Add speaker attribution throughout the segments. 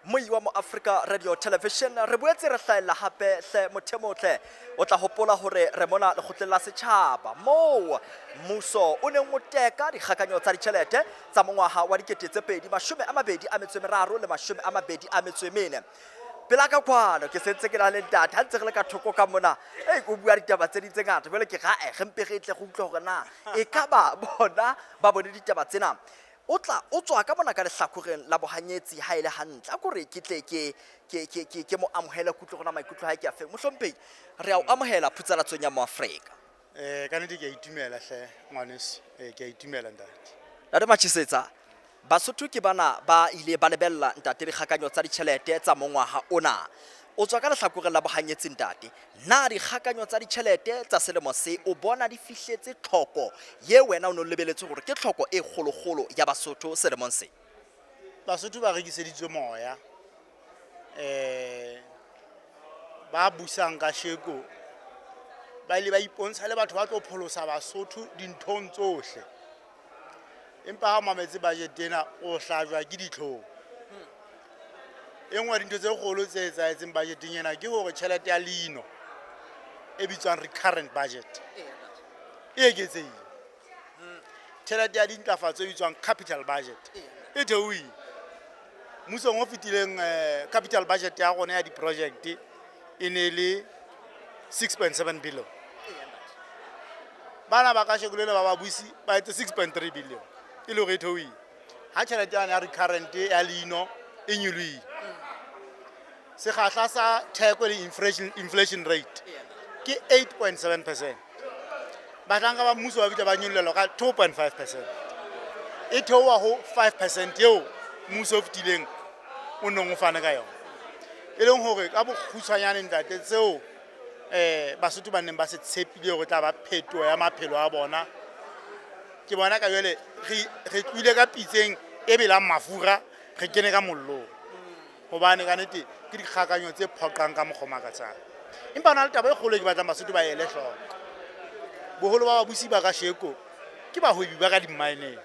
Speaker 1: Moi wa Moafrika Radio Television. Re boetse re hlahella hape hle motho e motle. O tla hopola hore re mona lekgotleng la setjhaba moo mmuso o neng o teka dikgakanyo tsa ditjhelete tsa mongwaha wa 2023 le 24. Pela ka kwano ke sentse ke na le ntate ha ntse re le ka thoko ka mona. Ei, o bua ditaba tse ding tse ngata jwale ke ra eh, re mpe re tle re utlwe hore na e ka ba bona ba bone ditaba tsena. O tla o tswa ka mona ka lehlakoreng la bohanyetsi ha e le hantle. A ko re ke tle ke ke ke ke ke mo amohele ke utlwe hore na maikutlo a hae ke a feng. Mohlomphehi, re a o amohela phutsalatsong ya Moafrika.
Speaker 2: Eh, ka nnete ke a itumela hle ngwaneso. Eh, ke a itumela ntate.
Speaker 1: Ntate Machesetsa, Basotho ke bana ba ile ba lebella ntate dikgakanyo tsa ditjhelete tsa mongwaha ona. O tswa ka lehlakoreng la bohanyetsi ntate. Na dikgakanyo tsa ditjhelete tsa selemo se o bona di fihletse tlhoko ye wena o ne o lebeletse hore ke tlhoko e kgolokgolo ya Basotho selemong se?
Speaker 2: Basotho ba rekiseditswe moya. Eh, ba busang kasheko ba ile ba ipontsha le batho ba tlo pholosa Basotho dinthong tsohle. Empa ha o mametse budget ena o hlajwa ke ditlhong. E nngwe ya dintho tse kgolo tse etsahetseng budgeteng ena ke hore tjhelete ya leino e bitswang recurrent budget e eketsehile. Tjhelete ya dintlafatso e bitswang capital budget e theohile. Mmusong o fetileng eh, capital budget ya rona ya di-project e ne le 6.7 billion. Bana ba kasheko lena ba babusi ba etse 6.3 billion e le hore e theohile. Ha tjhelete yane ya recurrent ya leino e nyolohile. Sekgahla sa theko le inflation, inflation rate ke 8.7%. Bahlanka ba mmuso ba bitla ba nyollelwa ka 2.5%. E theoha ho 5% eo mmuso o fetileng o neng o fane ka yona. E leng hore ka bokgutshwanyane ntate tseo eh Basotho ba neng ba se tshepile hore tla ba phetoho ya maphelo a bona ke bona ka jwale re re tlohile ka pitseng e belang mafura re kene ka mollong hobane ka nete ke dikgakanyo tse phoqang ka mokgwa o makatsang. Empa ho na le taba e kgolo e ke batlang Basotho ba ele hloko. Boholo ba babusi ba kasheko ke bahwebi ba ka dimmaeneng.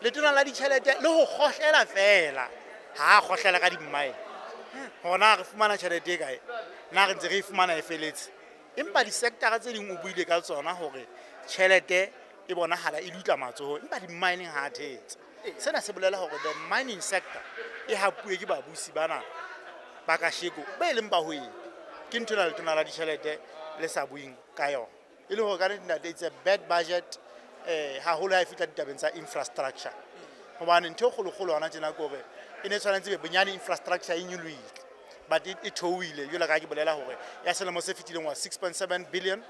Speaker 2: Letona la ditjhelete le ho kgohlela feela ha a kgohlela ka dimmaene hore na re fumana tjhelete e kae, na re ntse re e fumana e feletse. Empa disektara tse ding o buile ka tsona hore tjhelete e bonahala e dutla matsohong, empa dimmaeneng ha a thetse. Sena se bolela hore the mining sector e hapuwe ke babusi bana ba kasheko ba e leng bahwebi. Ke ntho ena letona la ditjhelete le sa bueng ka yona. E le hore ka nnete ntate it's a bad budget eh haholo ha e fihla ditabeng tsa infrastructure. Hobane ntho e kgolokgolo hona tjena ke hore e ne tshwanetse be bonyane infrastructure e nyolohile but e theohile jwalo ka ha ke bolela hore ya selemo se fetileng wa 6.7 billion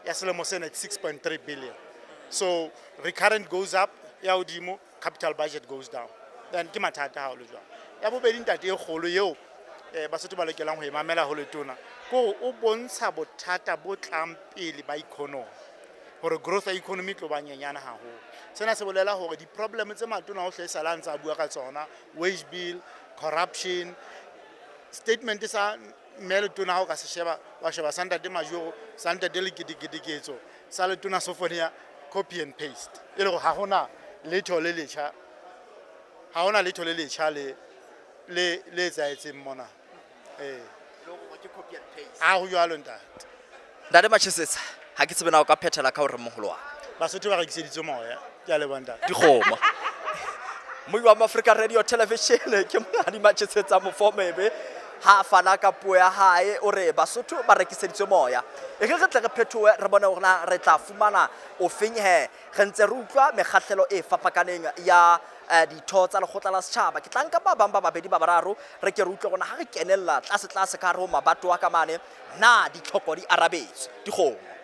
Speaker 2: ya selemo sena it's 6.3 billion. So recurrent goes up ya hodimo, capital budget goes down. Then ke mathata ha o le jwalo. Ya bobedi ntate e kgolo eo eh, Basotho ba lokelang ho e mamela ho letona ke hore o bontsha bothata bo tlang pele ba economy hore growth ya economy e tlo ba nyenyane haholo. Sena se bolela hore di-problem tse matona ohle e sale a ntse a bua ka tsona, wage bill, corruption, statement sa mme letona ha o ka se sheba wa sheba sa ntate Majoro, sa ntate Leketeketeketso, sa letona Sofonia, copy and paste. E le hore ha hona letho le letjha, ha hona letho le letjha le le le etsahetseng mona. Eh. Ha ho jwalo ntate.
Speaker 1: Ntate Machesetsa, ha ke tsebe na o ka phethela ka hore moholo wa ka.
Speaker 2: Basotho ba rekiseditswe moya. Ke a leboha ntate.
Speaker 1: Dikgomo. Moi wa Africa Radio Television ke Monghadi Machesetsa Mofomebe ha a fana ka puo ya hae o re Basotho ba rekiseditswe moya. E re re tle re phethohe re bone hore na re tla fumana ofeng he. Re ntse re utlwa mekgahlelo e fapakaneng ya eh, ditho tsa lekgotla la setjhaba. Ke tla nka ba bang ba babedi ba bararo re ke re utlwe hore na ha re kenella tlase tlase ka hare ho mabatowa ka mane na ditlhoko di arabetswe. Dikgomo.